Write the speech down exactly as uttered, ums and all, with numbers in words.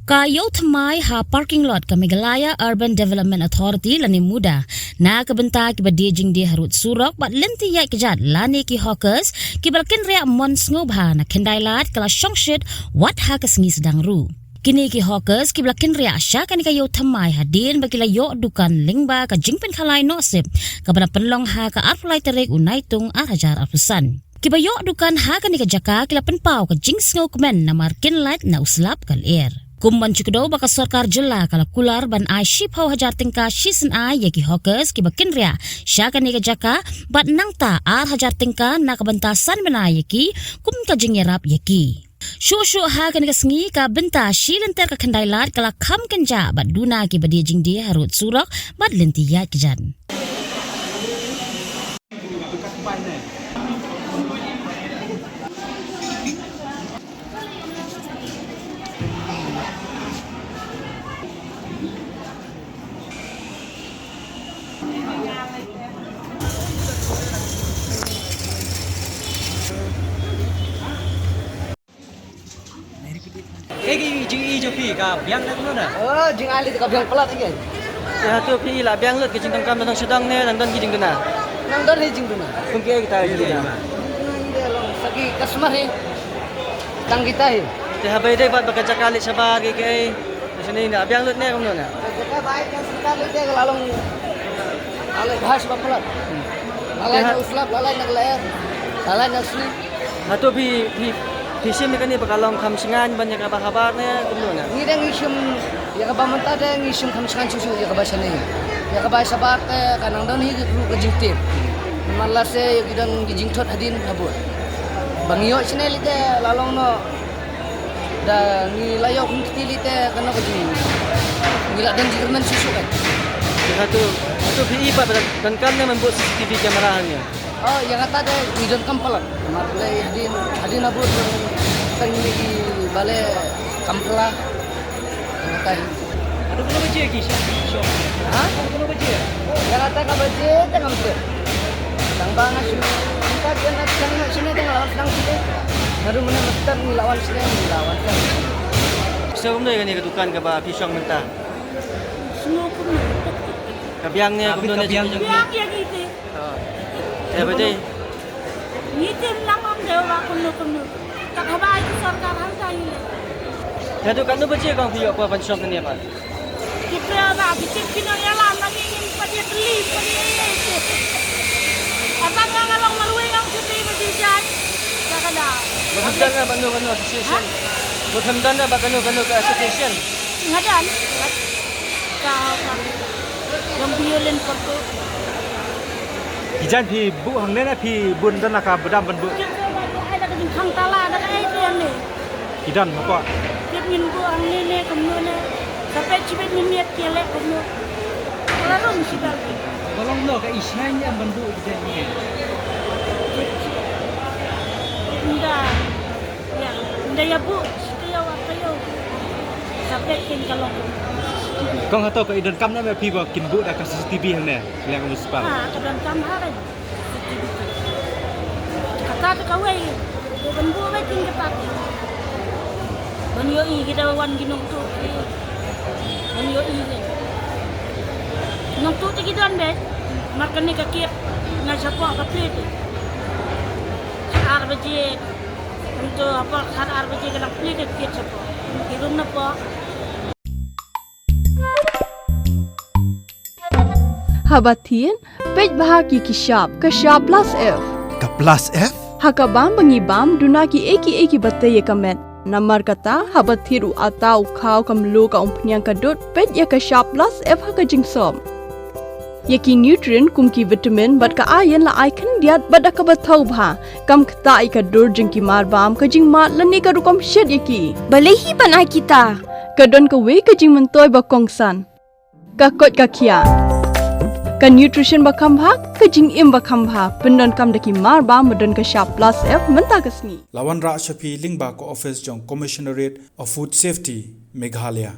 Ka ïew thymmai ha parking lot ka Meghalaya Urban Development Authority lane MUDA na ka bynta kiba die jingdie harud surok bad lynti ïaid kjat lane ki hawkers kiba la kynriah mon sngewbha na Khyndai Lad ka la shongshit wat ha ka sngi sdang ruh. Kine ki hawkers kiba la kynriah sha kane ka ïew thymmai hadien ba ki la ïoh dukan lyngba ka jingpynkhalai nohsip kaba la pynlong ha ka arphew lai tarik u Naitung ar hajar arphew san. Kiba ïoh dukan ha kane ka jaka ki la pynpaw ka jingsngewkmen namar kin lait na u slap ka lyer. Kum ban shu kdew ba ka sorkar jylla ka la kular ban ai shiphew hajar tyngka shisien ai ïa ki hawkers kiba kynriah sha kane ka jaka bad nangta ar hajar tyngka na ka bynta san bnai ïa ki kum ka jingïarap ïa ki. Shuh shuh ha kane ka sngi ka bynta shi lynter ka Khyndai Lad ka la kham kynjah bad duna kiba die jingdie harud surok bad lynti ïaid kjat. Kaei ka jingai jong phi, ka biang lut kumno na? Oh, jingai leh ka biang palat ïa ki. Te hato phi la biang lut ka jingdonkam na nongshong shnong ne nang don ki jingduna? Nang don hi jingduna. Kum kiei kita ki jingduna? Sa ki customer hi. Tang kita hi. Te haba ïadei bad ba ka jaka leit shabar kiei kiei. Te shane na biang lut ne kumno na? Ka jaka ba ai ka sngewthuh leit te ka la long. La leit bha sha ba palat. La leit na u slap, la leit na ka lyer. La leit na sli. Hato phi, phi, phi shim ïa kane ba ka long kham shngaiñ ban ïa kaba habar ne kumno na? Ngi dang ngi shim ïa kaba mynta te ngi shim kham shngaiñ shuh shuh ïa kaba shane. Ïa kaba shabar te ka nang don hi ruh ka jingtip. Namar lehse ïa ki don ki jingthut hadien habud. Ba ngi ïoh shane lei te la long noh. Da ngi la ïoh kum kti lei te kano ka jing. Ngi la don jingkyrmen shuh shuh kan. Hato, hato phi i pat ba donkam ne ban buh C C T V camera hangne? Oh, ïa kata te ngi donkam palat. Namar balei hadien, hadien habud tang ngi ki balei kam pla. Ïa kata hi. Hato kano baje ki shop? Ha? Hato kano baje? Ïa kata ka baje te ngam tip. Tang ba nga shu, kita ki na tang na shine tang lawan tang shine. Naduh mynne mynta ngi lawan shine, ngi lawan shine. Sa kumno ïa kane ka dukan kaba phi shong mynta? Sngewbha kumno. Ka biang ne kumno ne? Biang ïa ngi te. Te ba dei. Ngi te lam am dei ba kumno kumno. Kat haba ai ki sorkar hangta ngi leh. Te haduh katno baje kong phi ïoh por ban shong kane pat? Ki phi ba ki tip ki nongïalam ba ngi ngim pat ïa kylli pat ïa ïa ïa. Ata nga nga long marwei nga ong shatei ba jingjan. Ka ka da. Ba khamdan na ba kano kano association. Ha? Ba khamdan na ba kano kano ka association. Nga dan. Ka ka. Jong violin perto. Ki jan phi buh hangne ne phi bun dan na ka badam ban buh? Ki jan ba buh ai da ka jingkhang tala da ka ai tu ne. Ki don hapoh. Tip ngin buh hangne ne kumno ne. Sa peit shibit ngin miet ki leh kumno. Ka la rung shi bal. Ka long no ka i shngaiñ ïa ban buh ki jan ne. Nda. Ïa, nda ïa buh, shi taïew ar taïew. Sa peit kin ka long. Kong hato ka i donkam ne me phi ba kin buh da ka C C T V hangne. Liang municipal. Ha, ka donkam ha ren. Kata te kawei, te ban buh beit kin kata. Ban ïohi ki da wan ki nongtuh ki. Ban ïohi ki. Nongtuh te ki don beit. Mar kane ka kit na shapoh ka plie te. Ar baje. Nangtu hapoh ka ar baje ka dang plie ka kit shapoh. Ki rum na poh. Haba thied, peit bha ki ki shap, ka shap plus F. Ka plus F? Ha ka bam ba ngi bam, duna kiei kiei kiba tei ïa ka met. Namar kata, haba thied u atta u khaw ka mluh ka umphniang ka dud, peit ïa ka shap plus F ha ka jingsop. Ïa ki nutrient kum ki vitamin bad ka iron la ai khyndiat bad da kaba thaw bha. Kam ktah ïa ka dur jong ki mar bam, ka jingmad lane ka rukom shet ïa ki. Balei hi ban ai kita? Ka don kawei ka jingmyntoi ba kongsan. Ka koit ka khiah. Ka nutrition ba kham bha, ka jingim ba kham bha. Pyndonkam da ki mar bam ba don ka shap plus F mynta ka sngi. La wanrah sha phi lyngba ka office jong Commissionerate of Food Safety, Meghalaya.